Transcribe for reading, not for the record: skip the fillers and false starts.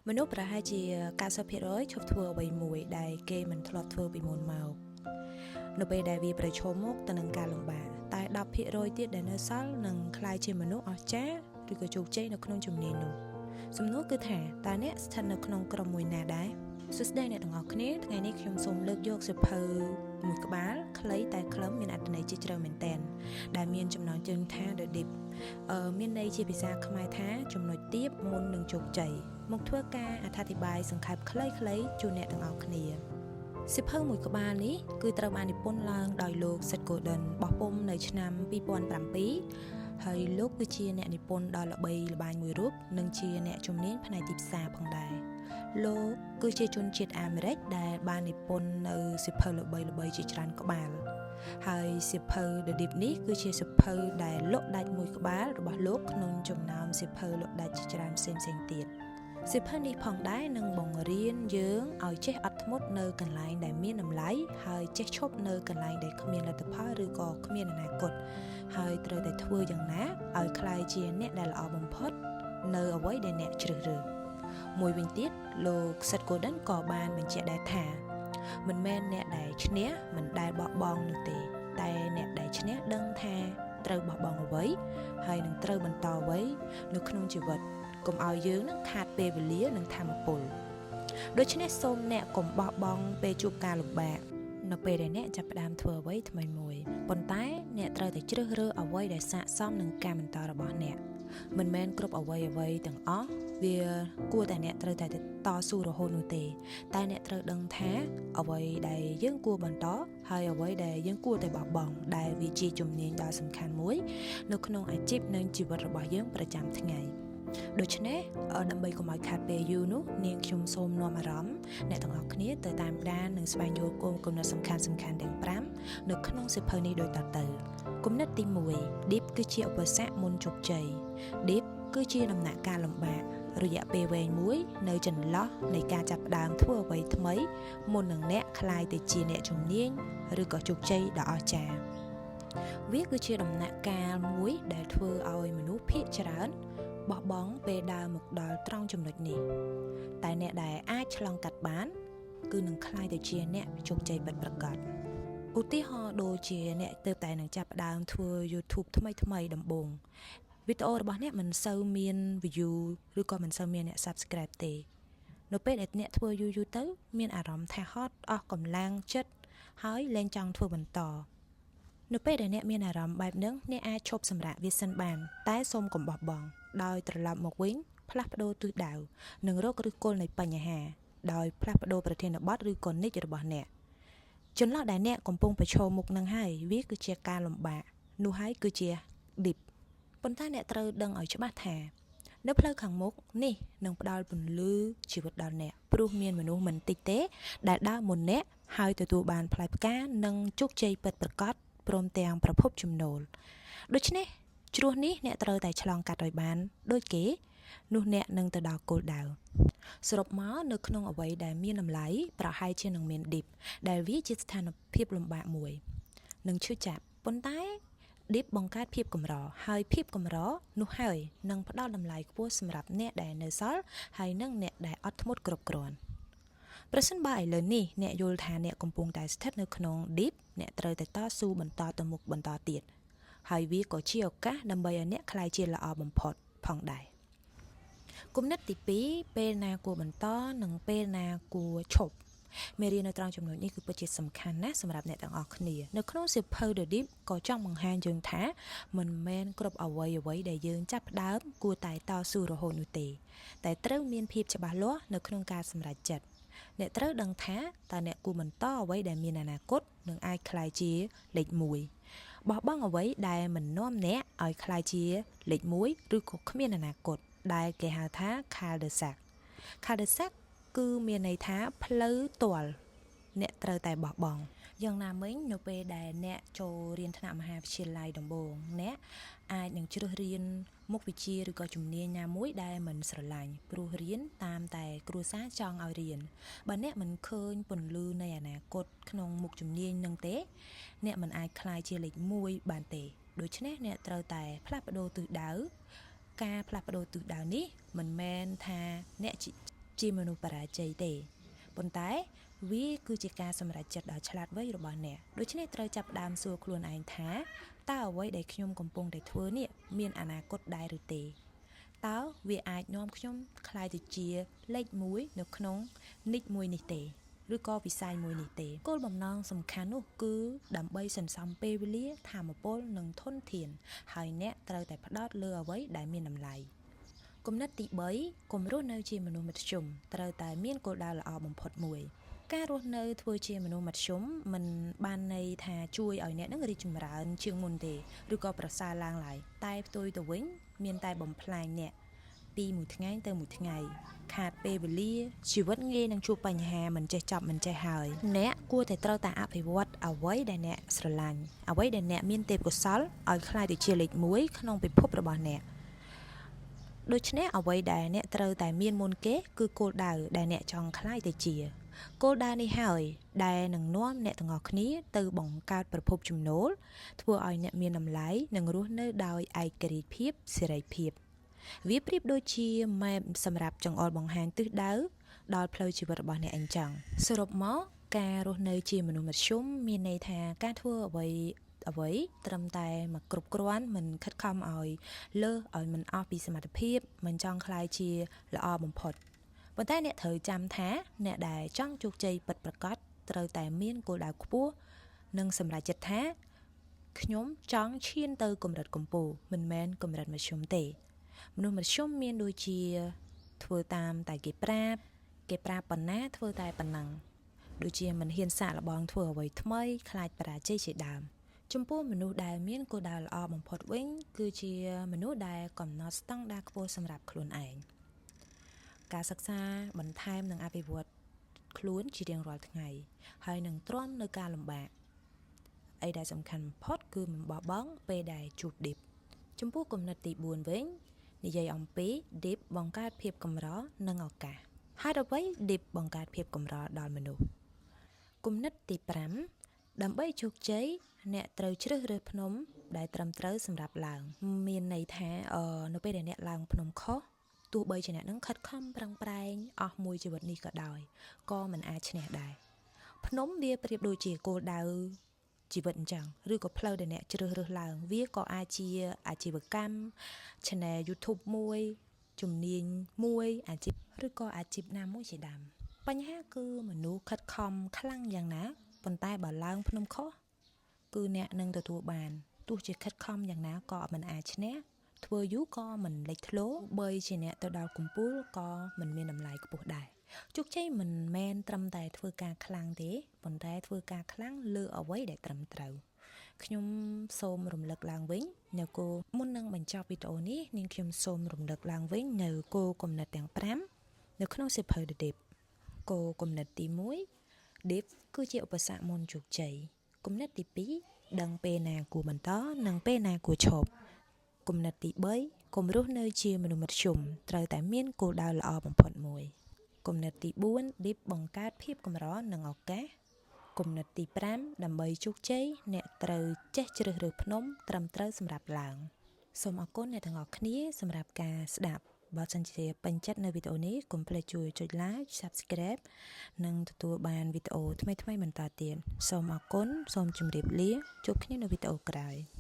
មនុស្សប្រហែលជា90%ឈប់ធ្វើអ្វីមួយដែលគេមិនធ្លាប់ធ្វើពីមុនមកនៅពេលដែលវាប្រឈមមុខទៅនឹងការលំបាកតែ10%ទៀតដែលនៅសល់នឹងក្លាយជាមនុស្សអស្ចារ្យឬក៏ជោគជ័យនៅក្នុងជំនាញនោះសំណួរគឺថាតើអ្នកស្ថិតនៅក្នុងក្រុមមួយណាដែរសួស្តីអ្នកទាំងអស់គ្នាថ្ងៃនេះខ្ញុំសូមលើកយកសៀវភៅមួយក្បាលខ្លីតែខ្លឹមមានអត្ថន័យជាច្រើនមែនទែនដែលមានចំណងជើងថា The Dip មានន័យជាភាសាខ្មែរថាចំណុចទាបមុននឹងជោគជ័យមកធ្វើការអត្ថាធិប្បាយសង្ខេបខ្លីៗជូនអ្នកទាំងអស់គ្នាសៀវភៅមួយក្បាលនេះគឺត្រូវបាននិពន្ធឡើងដោយលោក Seth Godin បោះពុម្ពនៅឆ្នាំ2007ហើយលោកគឺជាអ្នកនិពន្ធដ៏ល្បីល្បាញមួយរូបនិងជាអ្នកជំនាញផ្នែកទីផ្សារផងដែរលោកគឺជាជនជាតិអាមេរិកដែលបាននិពន្ធនៅសៀវភៅល្បីៗជាច្រើនក្បាលហើយសៀវភៅ The Dip នេះគឺជាសៀវភៅដែលលក់ដាច់មួយក្បាលរបស់លោកក្នុងចំណោមសៀវភៅលក់ដាច់ជាច្រើនផ្សេងៗទៀតសៀវភៅនេះផងដែរនឹងបង្រៀនយើងឲ្យចេះអត់ធ្មត់នៅកន្លែងដែលមានតម្លៃហើយចេះឈប់នៅកន្លែងដែលគ្មានលទ្ធផលឬក៏គ្មានអនាគតហើយត្រូវតែធ្វើយ៉ាងណាឲ្យក្លាយជាអ្នកដែលល្អបំផុតនៅអ្វីដែលអ្នកជ្រើសរើសមួយវិញទៀតលោក Seth Godin ក៏បានបញ្ជាក់ដែរថាមិនមែនអ្នកដែលឈ្នះមិនដែលបោះបង់នោះទេតែអ្នកដែលឈ្នះដឹងថាត្រូវបោះបង់អ្វីហើយនឹងត្រូវបន្តអ្វីនៅក្នុងជីវិតកុំឲ្យយើងនឹងខាតពេលវេលានិងថាមពលដូច្នេះសូមអ្នកកុំបោះបង់ពេលជួបការលំបាកនៅពេលដែលអ្នកចាប់ផ្ដើមធ្វើអ្វីថ្មីមួយប៉ុន្តែអ្នកត្រូវតែជ្រើសរើសអ្វីដែលស័ក្តិសមនឹងការបន្តរបស់អ្នកមិនមែនគ្រប់អ្វីអ្វីទាំងអស់វាគួរតែអ្នកត្រូវតែតស៊ូរហូតនោះទេតែអ្នកត្រូវដឹងថាអ្វីដែលយើងគួរបន្តហើយអ្វីដែលយើងគួរតែបោះបង់ដែលវាជាជំនាញដ៏សំខាន់មួយនៅក្នុងអាជីពនិងជីវិតរបស់យើងប្រចាំថ្ងៃដូច្នេះដើម្បីកុំឲ្យខាតពេលយូរនោះនាងខ្ញុំសូមនាំអារម្មណ៍អ្នកទាំងអស់គ្នាទៅតាមដាននិងស្វែងយល់គោលគំនិតសំខាន់ៗទាំង5នៅក្នុងសៀវភៅនេះដូចតទៅគំនិតទី1 Dip គឺជាឧបសគ្គមុនជោគជ័យ Dip គឺជាដំណាក់កាលលំបាករយៈពេលវែងមួយនៅចន្លោះនៃការចាប់ផ្ដើមធ្វើអ្វីថ្មីមុននឹងអ្នកក្លាយទៅជាអ្នកជំនាញឬក៏ជោគជ័យដ៏អស្ចារ្យវាគឺជាដំណាក់កាលមួយដែលធ្វើឲ្យមនុស្សភាគច្រើនបោះបង់ពេលដើរមកដល់ត្រង់ចំណុចនេះតែអ្នកដែលអាចឆ្លងកាត់បានគឺនឹងក្លាយទៅជាអ្នកជោគជ័យពិតប្រាកដឧទាហរណ៍ដូចជាអ្នកទើបតែនឹងចាប់ផ្ដើមធ្វើ YouTube ថ្មីថ្មីដំបូងវីដេអូរបស់អ្នកមិនសូវមាន view ឬក៏មិនសូវមានអ្នក subscribe ទេនៅពេលដែលអ្នកធ្វើយូរយូរទៅមានអារម្មណ៍ថាហត់អស់កម្លាំងចិត្តហើយលែងចង់ធ្វើបន្តនៅពេលដែលអ្នកមានអារម្មណ៍បែបហ្នឹងអ្នកអាចឈប់សម្រាកវាសិនបានតែសូមកុំបោះបង់ដោយត្រឡប់មកវិញផ្លាស់ប្ដូរទិសដៅនិងរកឫសគល់នៃបញ្ហាដោយផ្លាស់ប្ដូរប្រធានបទឬក៏និចរបស់អ្នកចន្លោះដែលអ្នកកំពុងប្រឈមមុខនឹងហើយវាគឺជាការលំបាកនោះហើយគឺជា dip ប៉ុន្តែអ្នកត្រូវដឹងឲ្យច្បាស់ថានៅផ្លូវខាងមុខនេះនឹងផ្ដល់ពន្លឺជីវិតដល់អ្នកព្រោះមានមនុស្សមិនតិចទេដែលដើរមុនអ្នកហើយទទួលបានផ្លែផ្កានិងជោគជ័យពិតប្រាកដព្រមទាំងប្រភពចំណូលដូច្នេះជ្រោះនេះអ្នកត្រូវតែឆ្លងកាត់ឲ្យបានដូចគេនោះអ្នកនឹងទៅដល់គោលដៅសរុបមកនៅក្នុងអ្វីដែលមានតម្លៃប្រហែលជានឹងមាន dip ដែលវាជាស្ថានភាពលំបាកមួយនឹងឈឺចាប់ប៉ុន្តែ dip បង្កើតភាពកម្រហើយភាពកម្រនោះហើយនឹងផ្ដល់តម្លៃខ្ពស់សម្រាប់អ្នកដែលនៅសល់ហើយនិងអ្នកដែលអត់ធ្មត់គ្រប់គ្រាន់ប្រសិនបើឥឡូវនេះអ្នកយល់ថាអ្នកកំពុងតែស្ថិតនៅក្នុង dip អ្នកត្រូវតែតស៊ូបន្តទៅមុខបន្តទៀតហើយវាក៏ជាឱកាសដើម្បីឲ្យអ្នកក្លាយជាល្អបំផុតផងដែរគំនិតទី2ពេលណាគួរបន្តនិងពេលណាគួរឈប់មេរៀននៅត្រង់ចំណុចនេះគឺពិតជាសំខាន់ណាស់សម្រាប់អ្នកទាំងអស់គ្នានៅក្នុងសៀវភៅ The Dip ក៏ចង់បង្ហាញយើងថាមិនមែនគ្រប់អ្វីអ្វីដែលយើងចាប់ផ្ដើមគួរតែតស៊ូរហូតនោះទេតែត្រូវមានភាពច្បាស់លាស់នៅក្នុងការសម្រេចចិត្តអ្នកត្រូវដឹងថាតើអ្នកគួរបន្តអ្វីដែលមានអនាគតនិងអាចក្លាយជាលេខ1បោះបង់អ្វីដែលមិននាំអ្នកឲ្យក្លាយជាលេខ1ឬក៏គ្មានអនាគតដែលគេហៅថា cul-de-sac cul-de-sac គឺមានន័យថាផ្លូវទាល់អ្នកត្រូវតែបោះបង់យ៉ាងណាមិញនៅពេលដែលអ្នកចូលរៀនថ្នាក់មហាវិទ្យាល័យដំបូងអ្នកអាចនឹងជ្រើសរៀនមុខវិជ្ជាឬក៏ជំនាញណាមួយដែលមិនស្រឡាញ់ព្រោះរៀនតាមតែគ្រួសារចង់ឲ្យរៀនបើអ្នកមិនឃើញពន្លឺនៃអនាគតក្នុងមុខជំនាញនឹងទេអ្នកមិនអាចក្លាយជាលេខ1បានទេដូច្នេះអ្នកត្រូវតែផ្លាស់ប្ដូរទិសដៅការផ្លាស់ប្ដូរទិសដៅនេះមិនមែនថាអ្នក ជាមនុស្សបរាជ័យទេប៉ុន្តែវាគឺជាការសម្រេចចិត្តដ៏ឆ្លាតវៃរបស់អ្នកដូច្នេះត្រូវចាប់ផ្ដើមសួរខ្លួនឯងថាតើអ្វីដែលខ្ញុំកំពុងតែធ្វើនេះមានអនាគតដែរឬទេតើវាអាចនាំខ្ញុំក្លាយទៅជាលេខ1នៅក្នុងនិចមួយនេះទេឬក៏វិស័យមួយនេះទេគោលបំណងសំខាន់នោះគឺដើម្បីសន្សំពេលវេលាថាមពលនិងធនធានហើយអ្នកត្រូវតែផ្ដោតលើអ្វីដែលមានតម្លៃគំនិតទី3កុំរស់នៅជាមនុស្សមធ្យមត្រូវតែមានគោលដៅល្អបំផុតមួយការរស់នៅធ្វើជាមនុស្សមធ្យមមិនបានន័យថាជួយឲ្យអ្នកនឹងរីកចម្រើនជាងមុនទេឬក៏ប្រសើរឡើងឡើយតែផ្ទុយទៅវិញមានតែបំផ្លាញអ្នកពីមួយថ្ងៃទៅមួយថ្ងៃខាតពេលវេលាជីវិតងាយនឹងជួបបញ្ហាមិនចេះចប់មិនចេះហើយអ្នកគួរតែត្រូវតែអភិវឌ្ឍអ្វីដែលអ្នកស្រឡាញ់អ្វីដែលអ្នកមានទេពកោសល្យឲ្យក្លាយទៅជាលេខ1ក្នុងពិភពរបស់អ្នកដូច្នេះអ្វីដែលអ្នកត្រូវតែមានមុនគេគឺគោលដៅដែលអ្នកចង់ក្លាយទៅជាគោលដៅនេះហើយដែលនឹងនាំអ្នកទាំងអស់គ្នាទៅបង្កើតប្រភពចំណូលធ្វើឲ្យអ្នកមានតម្លៃនិងរស់នៅដោយឯករាជ្យភាពសេរីភាពវាប្រៀបដូចជាម៉ែបសម្រាប់ចង្អុលបង្ហាញទិសដៅដល់ផ្លូវជីវិតរបស់អ្នកអញ្ចឹងសរុបមកការរស់នៅជាមនុស្សមធ្យមមានន័យថាការធ្វើអ្វីត្រឹមតែមកគ្រប់គ្រាន់មិនខិតខំឲ្យលើសឲ្យមិនអស់ពីសមត្ថភាពមិនចង់ក្លាយជាល្អបំផុតប៉ុន្តែអ្នកត្រូវចាំថាអ្នកដែលចង់ជោគជ័យពិតប្រាកដត្រូវតែមានគោលដៅខ្ពស់និងសម្រេចចិត្តថាខ្ញុំចង់ឈានទៅកម្រិតកំពូលមិនមែនកម្រិតមធ្យមទេមនុស្សមធ្យមមានដូចជាធ្វើតាមតែគេប្រាប់ប៉ុណ្ណាធ្វើតែប៉ុណ្ណឹងដូចជាមិនហ៊ានសាកល្បងធ្វើអ្វីថ្មីខ្លាចបរាជ័យជាដើមចំពោះមនុស្សដែលមានគោលដៅល្អបំផុតវិញគឺជាមនុស្សដែលកំណត់ស្តង់ដារខ្ពស់សម្រាប់ខ្លួនឯងការសិក្សាបន្ថែមនិងអភិវឌ្ឍខ្លួនជារៀងរាល់ថ្ងៃហើយនឹងទ្រាំនៅការលំបាកអីដែលសំខាន់បំផុតគឺមិនបោះបង់ពេលដែលជួប dip ចំពោះគំនិតទី4វិញនិយាយអំពី dip បង្កើតភាពកម្រនិងឱកាសហេតុអ្វី dip បង្កើតភាពកម្រដល់មនុស្សគំនិតទី5ដើម្បីជោគជ័យអ្នកត្រូវជ្រើសរើសភ្នំដែលត្រឹមត្រូវសម្រាប់ឡើងមានន័យថានៅពេលដែលអ្នកឡើងភ្នំខុសទោះបីជាអ្នកនឹងខិតខំប្រឹងប្រែងអស់មួយជីវិតនេះក៏ដោយក៏មិនអាចឈ្នះដែរភ្នំវាប្រៀបដូចជាគោលដៅជីវិតអញ្ចឹងឬក៏ផ្លូវដែលអ្នកជ្រើសរើសឡើងវាក៏អាចជាអាជីវកម្ម Channel YouTube មួយជំនាញមួយអាជីពឬក៏អាជីពណាមួយជាដើមបញ្ហាគឺមនុស្សខិតខំខ្លាំងយ៉ាងណាប៉ុន្តែបើឡើងភ្នំខុសគឺអ្នកនឹងទទួលបានទោះជាខិតខំយ៉ាងណាក៏មិនអាចឈ្នះធ្វើយូរក៏មិនលេចធ្លោបីជាអ្នកទៅដល់កំពូលក៏មិនមានតម្លៃខ្ពស់ដែរជោគជ័យមិនមែនត្រឹមតែធ្វើការខ្លាំងទេប៉ុន្តែធ្វើការខ្លាំងលើអ្វីដែលត្រឹមត្រូវខ្ញុំសូមរំលឹកឡើងវិញនៅគោលមុននឹងបញ្ចប់វីដេអូនេះនាងខ្ញុំសូមរំលឹកឡើងវិញនៅគោលគំនិតទាំង5នៅក្នុងសៀវភៅ The Dip គោលគំនិតទី1 Dip គឺជាឧបសគ្គមុនជោគជ័យគំនិតទី2ដឹងពេលណាគួរបន្តនិងពេលណាគួរឈប់គំនិតទី3កុំរស់នៅជាមនុស្សមធ្យមត្រូវតែមានគោលដៅល្អបំផុតមួយគំនិតទី4 Dip បង្កើតភាពកម្រនិងឱកាសគំនិតទី5ដើម្បីជោគជ័យអ្នកត្រូវចេះជ្រើសរើសភ្នំត្រឹមត្រូវសម្រាប់ឡើងសូមអរគុណអ្នកទាំងអស់គ្នាសម្រាប់ការស្ដាប់បើសិនជាពេញចិត្តនៅវីដេអូនេះកុំភ្លេចជួយចុច Like Subscribe និងទទួលបានវីដេអូថ្មីៗបន្តទៀតសូមអរគុណសូមជម្រាបលាជួបគ្នានៅវីដេអូក្រោយ។